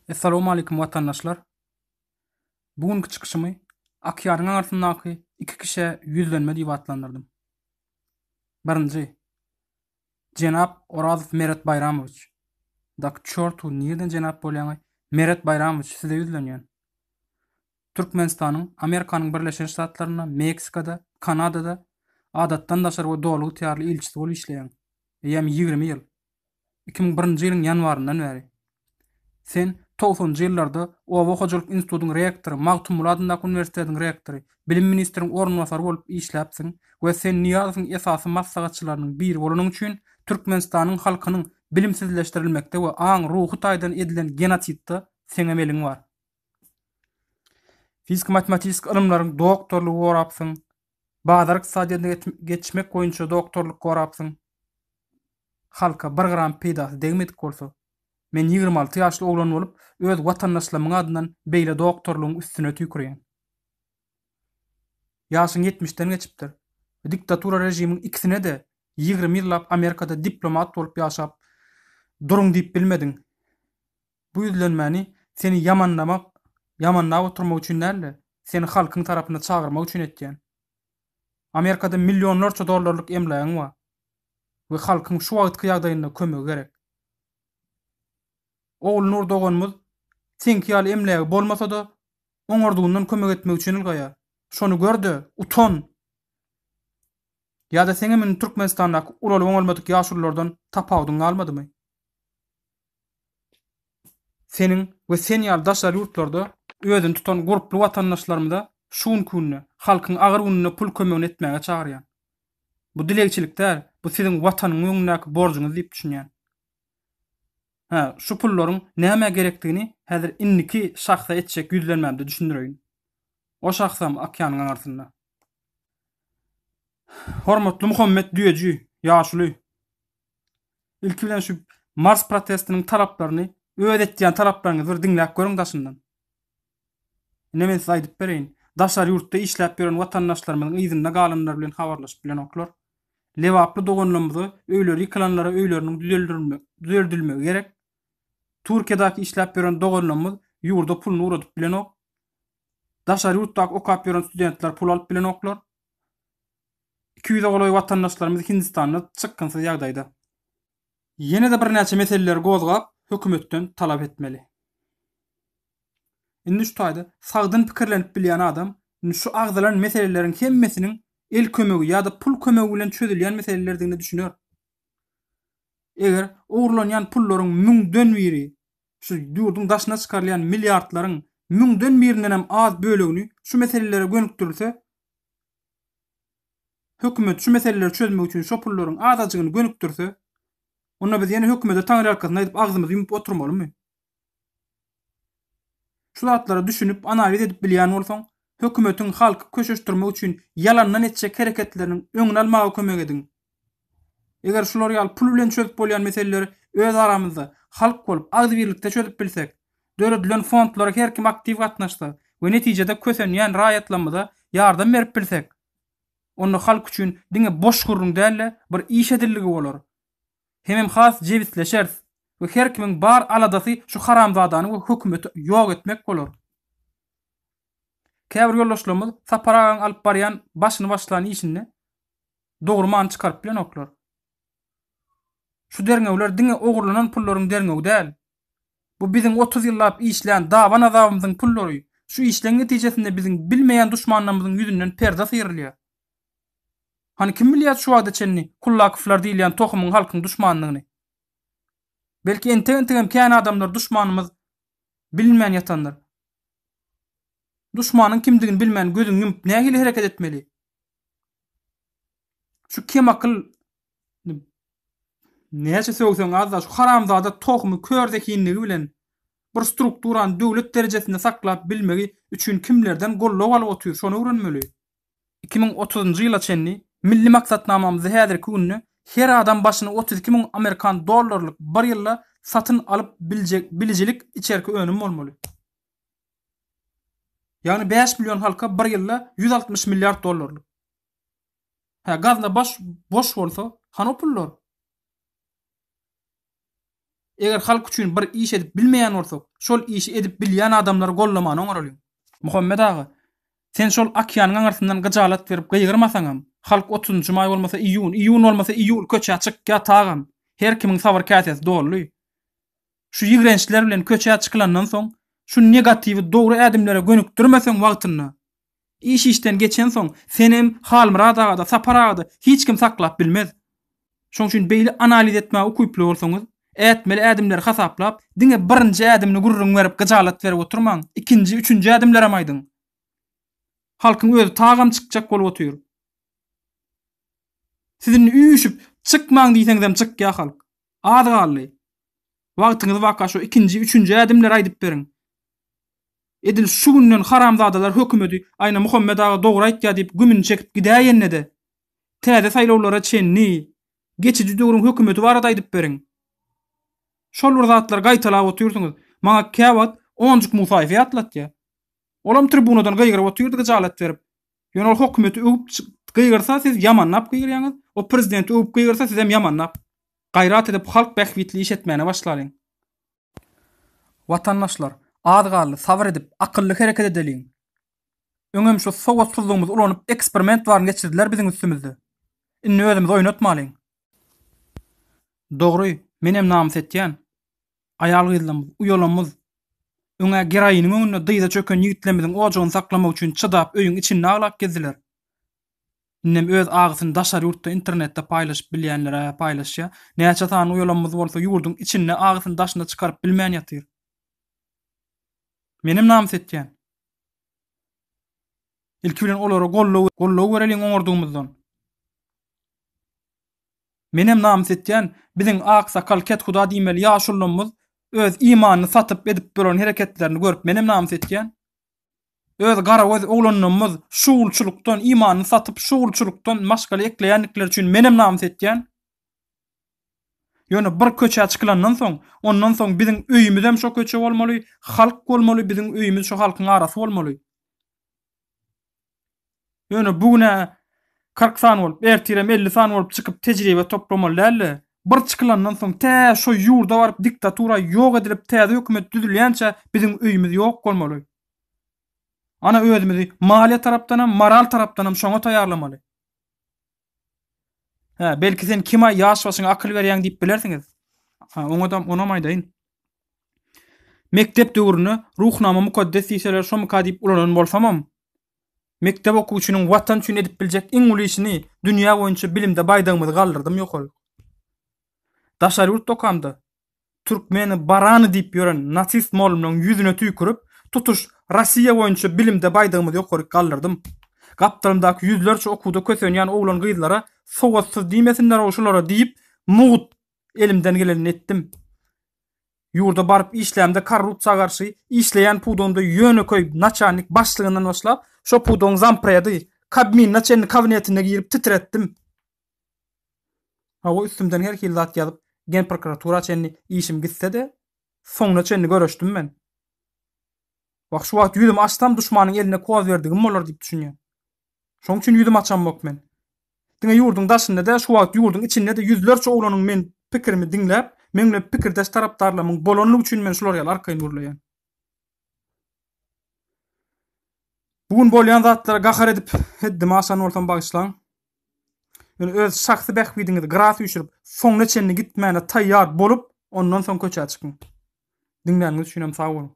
Essalawmaleýkim watandaşlar! Bu günki çykyşymy Akýaryň aňyrsyndaky iki kişä ýüzlenme diýip atlandyrdym. Birinji. Jenap Orazow Meret Baýramowiç. Da k çortu nirden jenap bolýaňaý? Meret Baýramowiç size ýüzlenýän. Türkmenistanyň Amerikanyň Birleşen Ştatlarynda, Meksikada, Kanadada adatdan daşary we doly ygtyýarly ilçisi bolup işleýäň. Eýýäm 20 ýyl. 2001-nji ýylyň ýanwaryndan bäri. Sen togsanjy ýyllarda Oba hojalyk institutyň rektory, Magtymguly adyndaky uniwersitetiň rektory, bilim ministriň orunbasary bolup işläpsiň we sen Nyýazowyň esasy maslahatçylarynyň biri bolanyň üçin Türkmenistanyň halkynyň bilimsizleşdirilmekde we aň, ruhy taýdan edilen genosidde seňem eliň bar. Fiziki-matematiki ylymlaryň doktorlygy gorapsyň, bazar ykdysadyýetine geçmek boýunça doktorlyk gorapsyň. Halka bir gram peýdasy degmedik bolsa, men 26 ýaşly oglan bolup, öz watandaşlarymyň adyndan beýle doktorlygyň üstüne tüýkürýän. Ýaşyň ýetmişden geçipdir. Diktatura režimiň ikisine-de 20 ýyllap Amerikada diplomat bolup ýaşap, duruň diýip bilmediň. Bu ýüzlenmäni seni ýamanlamak, ýamanlap oturmak üçin däl-de, seni halkyň tarapyna çagyrmak üçin etýän. Amerikada millionlarça dollarlyk emlägiň bar we halkyň şu wagtky ýagdaýynda kömegi gerek. Ogulnur doganymyz seňki ýaly emlägi bolmasa-da, oňardygyndan kömek etmek üçin ylgaýar. Şony gör-de, utan! Ýa-da seňem indi Türkmenistandaky ulalyp-oňalmadyk ýaşululardan tapawudyň galmadymy? Seniň we sen ýaly daşary ýurtlarda özüni tutan gurply watandaşlarymyza şu günki günde halkyň agyr gününde pul kömegini etmäge çagyrýan. Bu dilegçilik däl, bu siziň watanyň öňündäki borjuňyz diýip düşünýän. Hä, şu pullaryň nämä gerekdigini häzir indiki şahsa etjek ýüzlenmämde düşündireýin. O şahsam okeanyň aňyrsynda. Hormatly Muhammet Düýeji, ýaşuly! Ilki bilen şu Mars protestiniň talaplaryny öz etýän talaplaryňyzy bir diňläp görüň daşyndan. Ine men size aýdyp bereýin. Daşary ýurtda işläp ýören watandaşlarymyzyň yzynda galanlar bilen habarlaşyp bilenoklar. Lebaply doganlarymyza öýleri ýykylanlara öýleriniň düzeldilmegi gerek. Türkiýedäki işläp ýören doganlarymyz ýurda puluny ugradyp bilenok. Daşary ýurtdaky okap ýören studentler pul alyp bilenoklar. 200-e golaý watandaşlarymyz Hindistanda çykgynsyz ýagdaýda. Ýene-de birnäçe meseleleri gozgap, hökümetden talap etmeli. Indi şu taýda sagdyn pikirlenip bilýän adam indi şu agzalan meseleleriň hemmesiniň el kömegi ýa-da pul kömegi bilen çözülýän meselelerdigine düşüner. Eger ogurlanýan pullaryň müňden biri, şu ýurduň daşyna çykarylýan milliardlaryň müňden birindenem az bölegini şu meselelere gönükdirilse, Hökümet şu meseleleri çözmek üçin şo pullaryň azajygyny gönükdirse, onda biz ýene hökümete taňryýalkasyn aýdyp agzymyzy ýumup oturmalymy? Şu zatlara düşünip, analiz edip bilýän bolsaň, hökümetiň halky köşeşdirmek üçin ýalandan etjek hereketleriniň öňüni almaga kömek ediň. Eger şular ýaly pul bilen çözüp bolýan meseleleri öz aramyzda, halk bolup, agzybirlikde çözüp bilsek, döredilen fondlara her kim aktiw gatnaşsa we netijede kösenýän raýatlarymyza ýardam berip bilsek, onda halk üçin diňe boş gürrüň däl-de, bir iş edildigi bolar. Hemem has jebisleşeris we her kimiň bar aladasy şu haramzadany we hökümeti ýok etmek bolar. Käbir ýoldaşlarymyz Sapar agaň alyp barýan başyny başlan işinde dogry many çykaryp bilenoklar. Şu derňewler diňe ogurlanan pullaryň derňewi däl. Bu biziň 30 ýyllap işlän daban azabymyzyň pullary. Şu işleň netijesinde biziň bilmeýän duşmanlarymyzyň ýüzünden perde syrylýar. Hany kim bilýär şu wagta çenli Kullakowlar diýilýän tohumyň halkyň duşmanydygyny? Belki entek-entegem kän adamlar duşmanymyz bilinmän ýatandyr. Duşmanyň kimdigini bilmän gözüňi ýumup nähili hereket etmeli? Şu kemakyl näçe sögseň azda şu haramzada tohumy kör zehinligi bilen bir strukturany döwlet derejesinde saklap bilmegi üçin kimlerden goldaw alyp otyr şony öwrenmeli. 2030-njy ýyla çenli milli maksatnamamyzda häzirki günde her adam başyna 32 müň amerikan dollarlyk bir ýylda satyn alyp biljek bilijilik içerki önüm bolmaly. Ýagny 5 million halka bir ýylda 160 milliard dollarlyk. Hä, gazna baş boş bolsa, hany o pullar? Eger halk üçin bir iş edip bilmeýän bolsak, şol işi edip bilýän adamlary gollamany oňaralyň. Muhammet aga, sen şol okeanyň aňyrsyndan gyjalat berip gygyrmasaňam, halk otuzynjy maý bolmasa iýun, iýun bolmasa iýul köçä çykýa tagam. Her kimiň sabyr käsesi doldy. Şu ýigrençler bilen köçä çykylandan soň, şu negatiwi dogry ädimlere gönükdirmeseň wagtynda, iş işden geçensoň senem, Halmyrat aga-da, Sapar aga-da hiç kim saklap bilmez. Şoň üçin beýle analiz etmäge ukyply bolsaňyz, ätmeli ädimleri hasaplap, diňe birinji ädimini gürrüň berip gyjalat berip oturmaň, ikinji, üçünji ädimlerem aýdyň. Halkyň özi tagam çykjak bolup otyr. Siz indi üýşüp, çykmaň diýseňizem çykýar halk. Az galdy. Wagtyňyz barka şo ikinji, üçünji ädimleri aýdyp beriň. Edil şu günden haramzadalar hökümedi Aýna Muhammet aga dogry aýtýar diýip gümüni çekip gidäýende-de, täze saýlawlara çenli geçiji döwrüň hökümeti barada aýdyp beriň. Şol bir zatlary gaýtalap otyrsyňyz. Maňa käwagt Onjuk Musaýewi ýatlatýar. Olam tribunadan gygyryp otyrdy gyjalat berip. Ýöne ol hökümeti öwüp gygyrsa siz ýamanlap gygyrýaňyz, o prezidenti öwüp gygyrsa sizem ýamanlap. Gaýrat edip halk bähbitli iş etmäne başlalyň. Watandaşlar, az galdy, sabyr edip, akylly hereket edeliň. Öňem şu sowatsyzlygymyzy ulanyp eksperiment baryny geçirdiler biziň üstümizde. Indi özümizi oýnatmalyň. Dogry, menem namys etýän. Aýal-gyzlarymyz, uýalarymyz öň-ä geroiniň öňünde dyza çöken ýigitlerimiziň ojagyny saklamak üçin çydap öýüň içinde aglap gezdiler. Indem öz agysyny daşary ýurtda internetde paýlaşyp bilýänler-ä paýlaşýar. Näçe sany uýalarymyz bolsa ýurduň içinde agysyny daşyna çykaryp bilmän ýatyr. Menem namys etýän. Ilki bilen olara goldaw goldaw bereliň oňardygymyzdan. Menem namys etýän, biziň aksakal kethuda diýmeli ýaşulymyz öz imanyny satyp edip duran hereketlerini görüp menem namys etýän. Öz garagöz oglanlarymyz şugulçylykdan imanyny satyp şugulçylykdan maşgala ekleýändikleri üçin menem namys etýän. Ýöne bir köçä çykylandan soň, ondan soň biziň öýümizem şo köçe bolmaly, halk bolmaly, biziň öýümiz şo halkyň arasy bolmaly. Ýöne bu gün-ä 40 sany bolup, ertirem 50 sany bolup çykyp tejribe toplamaly däl-de, bir çykylandan soň tä şo ýurda baryp diktatura ýok edilip täze hökümet düzülýänçä biziň öýümiz ýok bolmaly. Ana özümizi maliýe tarapdanam, moral tarapdanam şoňa taýýarlamaly. Hä, belki sen kime ýaş başyňa akyl berýäň diýip bilersiňiz. Ha, oňa-da onam aýdaýyn. Mekdep döwründe Ruhnama mukaddes diýseler şomyka diýip ulanan bolsamam, mekdep okuwçynyň Watan üçin edip biljek iň uly işini dünýä boýunça bilimde baýdagymyzy galdyrdym ýokary. Daşary ýurtda okamda, Türkmeni barany diýip ýören nasist mollumlaryň ýüzüne tüýkürip, tutuş Rossiýa boýunça bilimde baýdagymyzy ýokaryk galdyrdym. Gapdalymdaky ýüzlerçe okuwda kösenýän oglan-gyzlara sowatsyz diýmesinler-ow şulara diýip, mugt elimden gelenini etdim. Ýurda baryp işlämde korrupsiýa garşy işleýän pudagymda ýönekeý naçalnik başlygyndan başlap, şo pudagyň zampredi, kabminine çenli kabinetine girip titretdim. Hawa üstümden her hili zat ýazyp genprokuratura çenli işim gitse-de, soňuna çenli göreşdim men. Wah şu wagt ýüzümi açsam duşmanyň eline koz berdigim bolar diýip düşünýän. Şoň üçin ýüzümi açamok men. Diňe ýurduň daşynda däl, şu wagt ýurduň içinde-de ýüzlerçe oglanyň men pikirimi diňläp, meň bilen pikirdeş tarapdarlarymyň bolanlygy üçin men şular ýaly arkaýyn gürleýän. Bu gün bolýan zatlara gahar edip heddimi aşan bolsam bagyşlaň. Ýöne öz şahsy bähbidiňizi gyra süýşürip, soňuna çenli gitmäne taýýar bolup, ondan soň köçä çykyň. Diňläniňiz üçinem sag boluň.